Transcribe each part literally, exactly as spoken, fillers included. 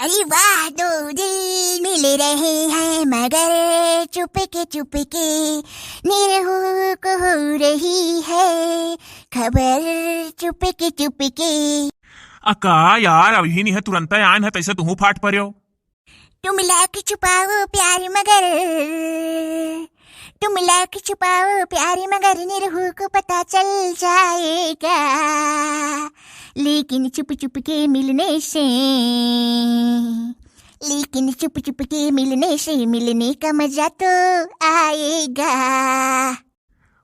अरे वाह, दो दिल मिल रहे हैं मगर चुपके चुपके निरहू को हो रही है खबर, चुपके चुपके। अका यार, अभी नहीं है, तुरंत आयन है, तैसे तुहू फाट पड़ो। तुम लाख छुपाओ प्यार मगर, तुम लाख छुपाओ प्यार मगर निरहू को पता चल जाएगा, लेकिन चुप चुप के मिलने से, लेकिन चुप चुप के मिलने से मिलने का मजा तो आएगा।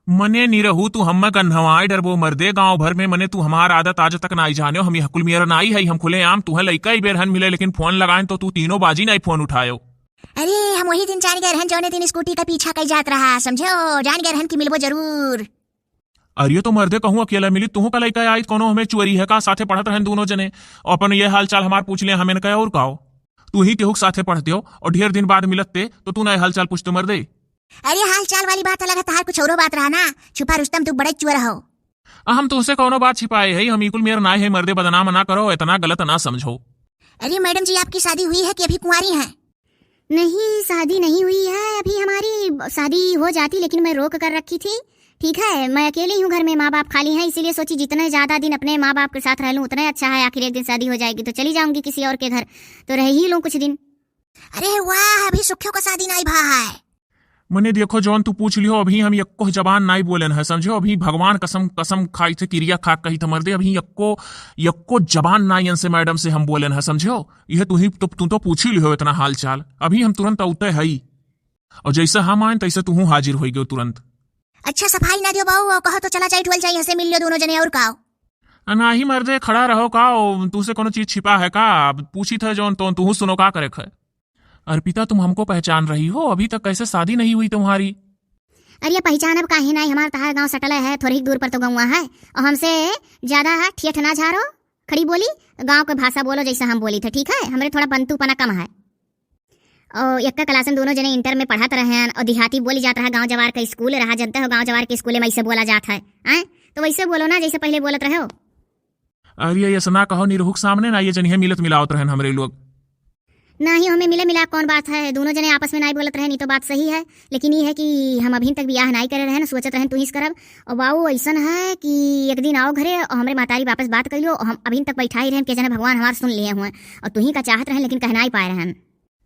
मने निरहू, तू हम्मे गन्हवाए डरबो मर्दे गाँव भर में। मने तू हमार आदत आज तक नाई जान्यो। हम यह कुल मेरा नाई है, हम खुले आम तुहे लइका ही बेरहन मिले, लेकिन फोन लगाएन तो तू तीनों बाजी नाई फोन उठायो। अरे, हम वही दिन जान गए रहन, जौने दिन स्कूटी का पीछा कई जात रहा, समझो, जान गए रहन कि मिलबो जरूर। अरे तो मर्दे, कहूँ अकेला मिली, तुहू का लइका आई, कोनो हमें चुअरी है का? साथे पढ़त रहन दोनों जने, अपन ये हाल चाल हमार पूछ ले, हमें न कहे और का हो। तू ही केहू के साथे पढ़ते हो और ढेर दिन बाद मिलत ते, तो तू ना हाल चाल पूछते मर्दे। अरे, हाल चाल वाली बात अलग है, तहार कुछ औरो बात रहा ना। छुपा रुस्तम, तू बड़े चुअर हो। आ, हम तुहसे कौनो बात छिपाए है, हम इकुल मेर नाय है मर्दे, बदनाम ना करो, इतना गलत ना समझो। अरे मैडम जी, आपकी शादी हुई है कि अभी कुंवारी हैं? नहीं, शादी नहीं हुई है अभी हमारी। शादी हो जाती, लेकिन मैं रोक कर रखी थी। ठीक है, मैं अकेली हूँ घर में, माँ बाप खाली हैं, इसीलिए सोची जितने ज़्यादा दिन अपने माँ बाप के साथ रह लूँ उतना अच्छा है। आखिर एक दिन शादी हो जाएगी तो चली जाऊँगी किसी और के घर, तो रह ही लूँ कुछ दिन। अरे वाह, अभी सुखियो का शादी नाई भा है। मने देखो, जौन तू पूछ लियो, अभी हम यक्को जबान नाई बोलेन है, समझो। अभी भगवान कसम, कसम खाई थे, किरिया खा कही थे मर्दे, अभी यक्को, यक्को जबान नाई इनसे मैडम से हम बोलेन है, समझो। यह तू ही तो, तू तो पूछ ही लियो इतना हाल चाल, अभी हम तुरंत औते हई। और जैसे हम आएन तैसे तू हाजिर होई गयो तुरंत। अच्छा, सफाई ना दियो बाऊ, और कहो तो चला जाई, टुअल जाई, हंसे मिल लियो दोनों जने, और का? आ, नाही मर्दे, खड़ा रहो का, ओ, तुसे कोनो चीज छिपा है का? अब पूछी था जौन तो, तू सुनो का करे है? अर्पिता, तुम हमको पहचान रही हो? अभी तक कैसे शादी नहीं हुई तुम्हारी? अरे पहचान अब काहे नाही, हमार तहार गाँव सटल है, थोड़ी दूर पर तो गौवा है, और हमसे ज्यादा है ठेठ ना झारो, खड़ी बोली, गाँव के भाषा बोलो जैसे हम बोली थे, ठीक है? हमरे थोड़ा पंतुपना कम है। और एक क्लास में दोनों जने इंटर में पढ़त रहन और देहाती बोली जात रहा, गाँव जवार का स्कूल रहा, जनते हो गाँव जवार के स्कूल में ऐसे बोला जात है, हैं? तो वैसे बोलो ना जैसे पहले बोलत रहे हो। अरे ऐसा ना कहो, निरहू के सामने ना ये जनिहे मिलत मिलावत रहन हमरे लोग। नाही, हमें मिले मिला कौन बात है, दोनों जने आपस में नाई बोलत रहन, ई तो बात सही है, लेकिन ई है कि हम अभी तक बियाह नाई करे रहन, सोचत रहन तू ही से करब। और बाऊ ऐसन है कि एक दिन आओ घरे और हमरे महतारी वापस बात कर लियो, और हम अभी तक बैठा ही रहन, के जने भगवान हमार सुन लिए हुए, और तू ही का चाहत रहन लेकिन कह नाई पाए रहन।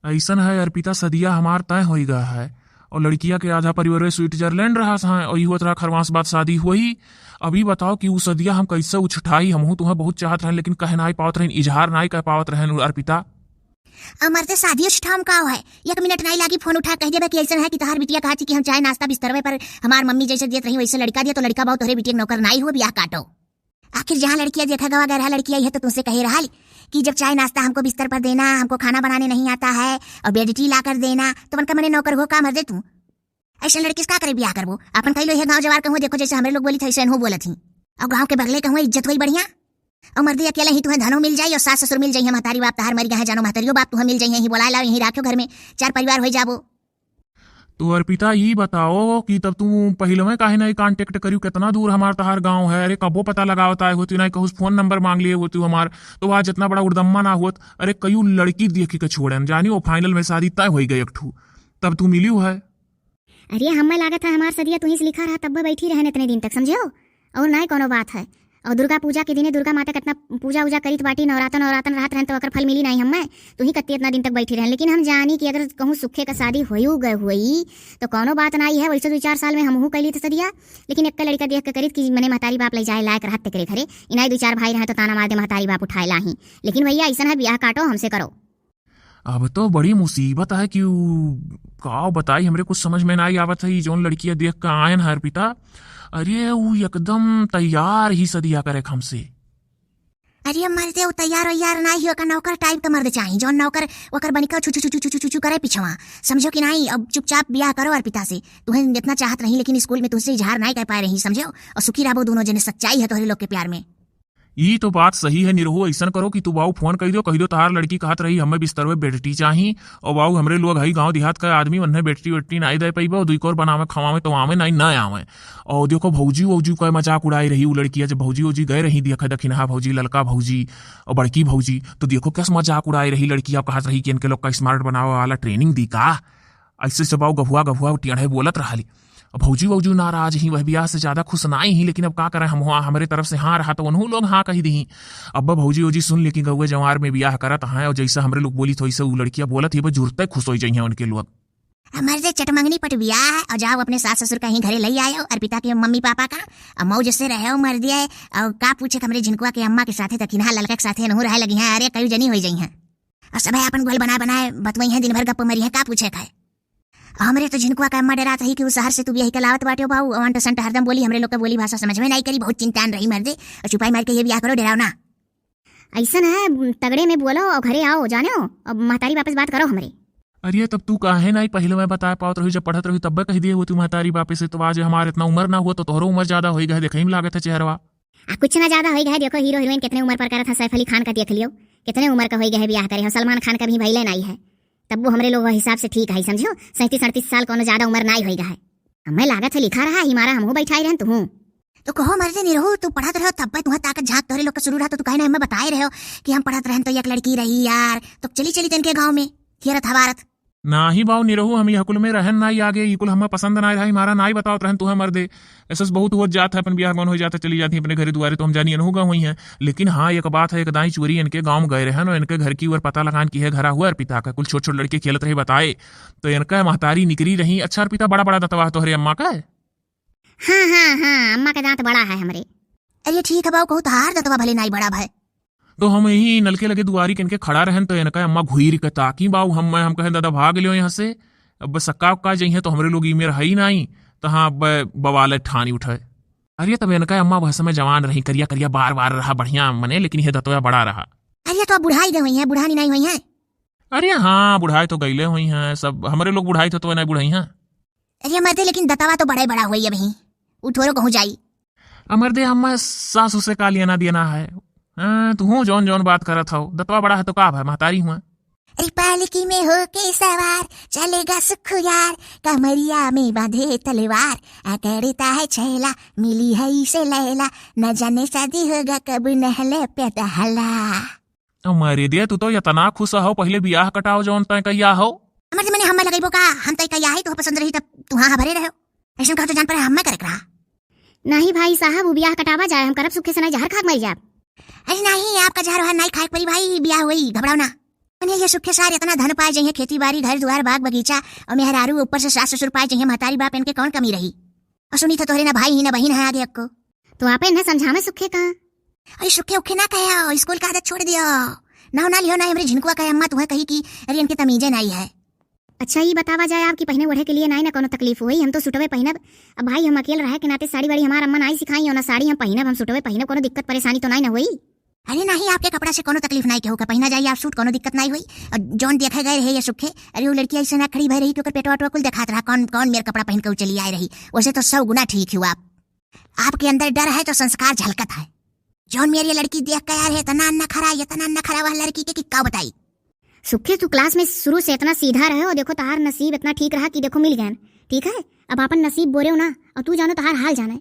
ऐसन है अर्पिता, सदिया हमार तय होई गया है और लड़किया के आधा परिवार स्विट्जरलैंड रहा है और इहो तरह खरवास बात शादी हुई। अभी बताओ कि उ सदिया हम कैसे उछठाई, हमहू तुहे बहुत चाहत रहन लेकिन कह नाई पावत रहन, इजहार नाई कर पावत रहन अर्पिता। अमर ते शादी उछठाम का है, एक मिनट नाई लागी, फोन उठा कह देबे कि ऐसन है कि तहार बिटिया कहा थी कि हम चाय नाश्ता बिस्तरवे पर हमार मम्मी जैसे देत रही वैसे लड़का दिया, तो लड़का बाऊ तोहरे बिटिया के नौकर नाई हो, बियाह काटो। आखिर जहाँ लड़किया देखा गवा गरहा लड़किया, यह तो तुमसे कहे रहल कि जब चाय नाश्ता हमको बिस्तर पर देना, हमको खाना बनाने नहीं आता है और बेड टी ला कर देना, तो उनका मने नौकर हो का मर्दे तू? ऐसे लड़की से का करे बियाह करबो? अपन कई लो है गाँव जवार कहूँ, देखो जैसे हमरे लोग बोली थे, ऐसे हो बोलत ही। और गाँव के बगले कहूँ इज्जत होई बढ़िया। और मर्दे अकेला ही तुम्हें धनो मिल जाई और सास ससुर मिल जाई, महतारी बाप तहार मर गया है, जानो महतारियो बाप तुम्हें मिल जाई, यहीं बोला लाओ, यहीं राखो घर में, चार परिवार हो जाबो। तो अर्पिता, ई बताओ कि तब तू पहिलवे काहे नहीं कांटेक्ट करियो? कितना दूर हमार तहार गाँव है? अरे, कबो पता लगावत आए होती, नहीं कहूँ फोन नंबर मांग लिए होती हमार, तो आज इतना बड़ा उड़दम्मा ना होत। अरे, कयू लड़की देख के छोड़न जानी, वो फाइनल में शादी तय हो गई एक ठू, तब तू मिलियो है। अरे, हमें लागत है हमार सदिया तुहीं से लिखा रहा, तब बैठी रहन इतने दिन तक, समझे हो? और नाय कोनो बात है। और दुर्गा पूजा के दिने दुर्गा माता कितना पूजा उजा करीत बाटी, नवरातन नवरातन रहत रहन तो ओकर फल मिली नाई हम्मे। तू ही कत्ती इतना दिन तक बैठी रहन, लेकिन हम जानी कि अगर कहूँ सुखे का शादी होयू गए हुई तो कोनो बात नाई है। वैसे दो चार साल में हमहू कैली तो सदिया, लेकिन एक लड़का देख के करीत कि मने महतारी बाप ले जाए लायक रहत तेकरे घरे, इनाई दो चार भाई रहे तो ताना मार दे महतारी बाप उठाए लाही। लेकिन भैया ऐसा है, ब्याह काटो, हमसे करो। अब तो बड़ी मुसीबत है कि उ, का बताई, हमरे कुछ समझ में नाई आवत है। ई जौन लड़किया देख के आयन है अर्पिता, अरे उ एकदम तैयार ही सदिया करे हमसे। अरे मर्दे, उ तैयार वैयार नाई ही, ओकर नौकर टाइप का मर्द चाही, जौन नौकर ओकर बनिका छु छु छु छु छु छु छु करे पिछवा, समझो कि नाई? अब चुपचाप ब्याह करो अर्पिता से। तुहें जितना चाहत रही लेकिन स्कूल में तुझसे इजहार नाई कर पाए रही, समझो? और सुखी रहबो दोनों जने, सच्चाई है तोहरे लोग के प्यार में। ई तो बात सही है निरहू, अइसन करो कि तू बाऊ फोन कइ दियो, कहि दियो तोहार लड़की कहत रही हमें बिस्तरवे बेडटी चाही, और बाऊ हमरे लोग हई गाँव देहात का आदमी, उन्हें बेडटी वेडटी नाई दे पइबे, और दुई कोर बनावे खवावे तो आवे नाई, ना आवे। और देखो भौजी वौजी का मजाक उड़ाई रही उ लड़किया, जब भौजी वौजी गए रही देखे दखिनहा भौजी, ललका भौजी और बड़की भौजी, तो देखो कैसे मजाक उड़ाई रही लड़किया, कहत रही कि इनके लोग का स्मार्ट बनावे वाला ट्रेनिंग दी का। ऐसे से बाऊ गभुआ गभुआ टेढ़े बोलत रहली। अब भौजी वौजी नाराज ही, वह बियाह से ज्यादा खुश नाई ही, लेकिन अब का करें हम, हुआ हमरे तरफ से हाँ रहा तो उन्हों लोग हाँ कही दी। अब भौजी वौजी सुन ली कि गौए जवार में बियाह करत हैं और जैसे हमरे लोग बोली तो वैसे उ लड़किया बोलत ही, अब जुरते खुश हो जाइए उनके लोग। अब मर्दे चटमंगनी पट बियाह है और जाओ अपने सास ससुर कहीं घरे लई आयो अर्पिता के मम्मी पापा का, और मौज से रहे मर्दे। और का पूछे हमरे झिनकुआ के अम्मा के साथे दखिनहा ललका के साथे नहू रहे लगी हैं, अरे कई जनी हो जाई हैं। और सब है अपन गोल बनाए बनाए बतवई हैं, दिन भर गप्प मरी है, का पूछे का है। हमरे तो झिनकुआ का अम्मा डरात रही कि उ शहर से तू बियाह के लावत बाटे बाऊ, अंट संट हरदम बोली, हमरे लोग के बोली भाषा समझ में नाई करी, बहुत चिंतान रही मर्दे। और चुपाई मार के ये बियाह करो, डराओ ना। ऐसन है, तगड़े में बोलो और घरे आओ, जाने हो, अब महतारी वापस बात करो हमरे। अरे तब तू काहे नाई पहले मैं बताए पावत रही, जब पढ़त रही तब्बे कह दिए हो तू महतारी वापस से, तो आज हमार इतना उम्र ना हुआ तो तोहरो उम्र ज्यादा होई गए, देखे में लागत है चेहरवा। आ, कुछ ना ज्यादा होई गए, देखो हीरो हीरोइन कितने उम्र पर करत है, सैफ अली खान का देख लियो, कितने उम्र का होई गए बियाह करे हो, सलमान खान का भी भइले नाई है, तब वो हमरे लोग हिसाब से ठीक है, समझो, सैंतीस अड़तीस साल कोनो ज्यादा उम्र नाई होई गए। हमें लागत है लिखा रहा, हिमारा हमहू बैठाई रहन तुहू। तो कहो मर्दे निरहू, तू पढ़त रहो तब पे तुहा ताकत झांक तोहरे लोग का शुरू रहा, तो तू काहे ना हमें बताए रहो कि हम पढ़त रहन तो एक लड़की रही यार, तो चली चली तनके गाँव में खेरत हवारत। नाही बाऊ निरहू, हम यह कुल में रहन नाई आगे, ई कुल हमें पसंद नाई रहा, हिमारा नाई बतावत रहन तुहा मर्दे। ऐसा बहुत हो जात है, अपन बियाह गौन हो जाता, चली जाती अपने घरे दुआरे, तो हम जानी अनहू गाँव हुई हैं। लेकिन हाँ, एक बात है, एक दाई चोरी इनके गाँव में गए रहन और इनके घर की ओर पता लगान की है घरा हुआ अर्पिता का, कुल छोट छोट लड़के खेलत रहे बताए, तो इनका महतारी निकरी रही। अच्छा अर्पिता, बड़ा बड़ा दतवा है तोहरे अम्मा का? हाँ, हाँ, हाँ, अम्मा का दांत बड़ा है हमरे। अरे ठीक है बाऊ, कहू तहार दतवा भले नाई बड़ा भाई। तो हम यही नलके लगे दुआरी के इनके खड़ा रहन, तो इनका अम्मा घुईर के ताकी बाऊ, हम, हम कहें दादा भाग लियो यहाँ से, अब सक्का उक्का जइहें तो हमरे लोग ई मेर है ही नाई, तो हाँ अब बवाल ठानी उठे। अरे तब इनका अम्मा वह समय जवान रही, करिया करिया बार बार रहा, बढ़िया मने, लेकिन ये दतवा बड़ा रहा। अरे तो अब बुढ़ाई गए हुई है, बुढ़ानी नाई हुई है। अरे हाँ, बुढ़ाई तो गईले हुई हैं सब, हमरे लोग बुढ़ाई थे तो नाई बुढ़ाई हैं। अरे मर्दे, लेकिन दतवा तो बड़ा ही बड़ा हुई अभी, उ थोड़ो कहूँ जाई। अमर दे, हम सासू से का लेना देना है? हाँ, तू हूँ जौन जौन बात करत हो, दतवा बड़ा है तो का भाई, महतारी हुआ। अरे पालकी में होके सवार चलेगा सुख यार, कमरिया में बांधे तलवार, अकड़ता है छैला, मिली है इसे लैला, न जाने शादी होगा कब नहले पे दहला। अमरे दे, तू तो इतना खुश हो, पहले बियाह कटाओ जौन तय कहिया हो। हमर से मने हम्मा लगइबो का? हम तय कहिया है, तू पसंद रही तब तू हाँ हाँ भरे रहो। ऐसन कहा तो जान पड़े हम्मा करे रहा। नहीं भाई साहब, उ बियाह कटावा जाए, हम करब सुखे से नहीं जहर खाक मर जाब। अरे नहीं, आपका जहर वहर नहीं खाए पड़ी भाई, बियाह हुई, घबराओ ना। मने ये सुखे सार इतना धन पाए जइहे, खेती बाड़ी, घर दुआर, बाग बगीचा और मेहरारू, ऊपर से सास ससुर पाए जइहे, महतारी बाप इनके कौन कमी रही? और सुनी था तोहरे ना भाई ही ना बहिन है आगे अक्को। तो आप इन्हें समझावे सुखे का? अरे सुखे उखे ना कहे, स्कूल का आदत छोड़ दियो। ना हो ना लियो ना, हमरे झिनकुआ कहे अम्मा तुम्हें कही कि अरे इनके तमीजे नहीं है। अच्छा, ई बतावा जाए, आपकी पहिने ओढ़े के लिए नाई ना कोनो तकलीफ होई? हम तो सुटवे पहिनब। अब भाई, हम अकेल रहे के नाते साड़ी वाड़ी हमार अम्मा नाई सिखाई, और ना साड़ी हम पहिनब, हम सुटवे पहिनब, कोनो दिक्कत परेशानी तो नाई ना होई? अरे नहीं, आपके कपड़ा से कोनो तकलीफ नाई, केहू का पहिना जाई आप सूट, कोनो दिक्कत नाई होई। और जौन देखे गए रहे ये सुखे, अरे वो लड़की ऐसे ना खड़ी भई रही कि ओकर पेटवा वेटवा कुल देखात रहा, कौन कौन मेर कपड़ा पहिन के उ चली आए रही। वैसे तो सौ गुना ठीक हो आप। आपके अंदर डर है तो संस्कार झलकत है। जौन मेरी लड़की देख के यार है, इतना नखरा, इतना नखरा वह लड़की के कि का बताई। सुखे, तू क्लास में शुरू से इतना सीधा रहे हो, देखो तहार नसीब इतना ठीक रहा कि देखो मिल गया, ठीक है? अब आपन नसीब बोरे हो ना, और तू जानो तहार हाल जाने।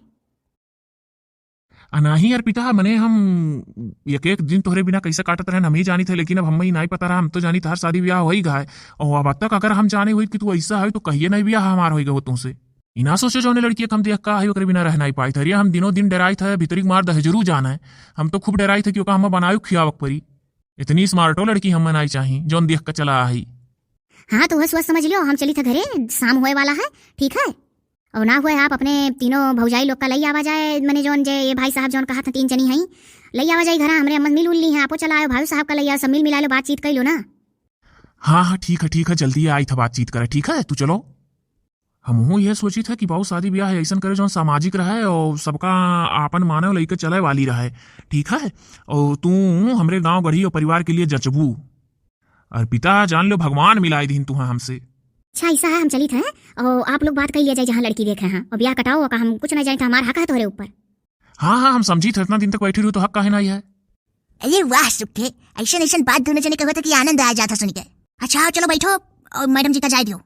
आ नाही अर्पिता, मने हम एक एक दिन तोहरे बिना कैसे काटत रहन हम ही जानी थे, लेकिन अब हमें ही नहीं पता रहा, हम तो जानी तहार शादी ब्याह होई गए। और अब तक अगर हम जाने हुई कि तू ऐसा है तो कहिए नहीं ब्याह हमार होई गए तुमसे। इना सोचो जौने लड़की के हम देख का है ओकरे बिना रह नहीं पाई थे। अरे हम दिनों दिन डराई थे, भीतरी के मार दहजरू जाना है। हम तो खूब डराई थे कि ओका हम बनायो खियावक परी। इतनी स्मार्टो लड़की हम नहीं चाही जौन देख के चला आई। हाँ तो वह सोच समझ लियो, हम चली थे घरे, शाम होए वाला है, ठीक है? और ना हुए आप अपने तीनों भौजाई लोग का लई आवा जाए, मने जौन जे ये भाई साहब जौन कहा था तीन जनी हैं, लई आवा जाए घर, हमरे अम्मा मिल उल ली हैं, आपो चला आयो, भाई साहब का लई आओ, सब मिल मिला लो, बातचीत कर लो ना। हाँ हाँ ठीक है ठीक है, जल्दी आई था बातचीत करे, ठीक है तू चलो। हमहू यह सोची था कि बाऊ शादी ब्याह ऐसन करे जौन सामाजिक रहे और सबका आपन मानव लइके चले वाली रहे, ठीक है? और तू हमरे गांव गढ़ी और परिवार के लिए जचबू। अर्पिता, जान लो भगवान मिलाई दीन तुहा हमसे। अच्छा ऐसा है, हम चलित हैं और आप लोग बात कर लिया जाए जहाँ लड़की देखे हैं, और ब्याह कटाओ का हम कुछ नहीं जानित, हमार हक है तोहरे ऊपर। हाँ, हाँ, हम समझी थे, इतना दिन तक बैठी रही तो हक काहे ना आई है? अरे वाह सुखे, ऐसन ऐसन बात दोनों जने कहत है कि आनंद आ जाता सुन के। अच्छा, आओ, चलो बैठो और मैडम जी का जाए दियो।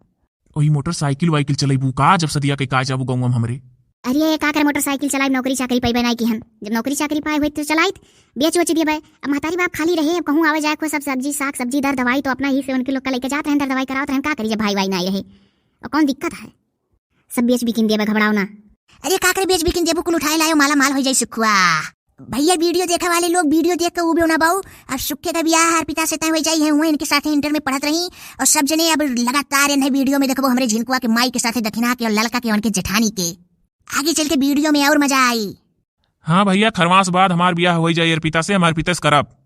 ओही मोटरसाइकिल वाइकिल चलैबू का, जब सदिया के का जाबू गौवा में हमरे? अरे, का करे मोटरसाइकिल चलाइब, नौकरी चाकरी पइबे नाई कि हम। जब नौकरी चाकरी पाए होइत तो चलाइत, बेच उच दियबे। अब महतारी बाप खाली रहे, अब कहूँ आवे जाए को सब सब्जी, साग सब्जी, दर दवाई तो अपना ही से उनके लोग का लेके जात रहन, दर दवाई करावत रहन, का करी जब भाई वाई नाई रहे? और कौन दिक्कत है? सब बेच बिकिन देबे, घबराओ ना। अरे, का करे बेच बिकिन देबू, कुल उठाए लायो, माला माल हो जाई सुखुआ। भैया, वीडियो देखे वाले लोग, वीडियो देख के उबे ना बाऊ। अब सुखे का बियाह अर्पिता से तय हो जाई है, हुए इनके साथे इंटर में पढ़त रही और सब जने अब लगातार इन्हें वीडियो में देखबो हमरे झिनकुआ के माई के साथे दखिना के और ललका के उनके जेठानी के। आगे चल के वीडियो में और मजा आई। हाँ भैया, खरवास बाद हमार बियाह हो जाई अर्पिता से, हम अर्पिता से करब।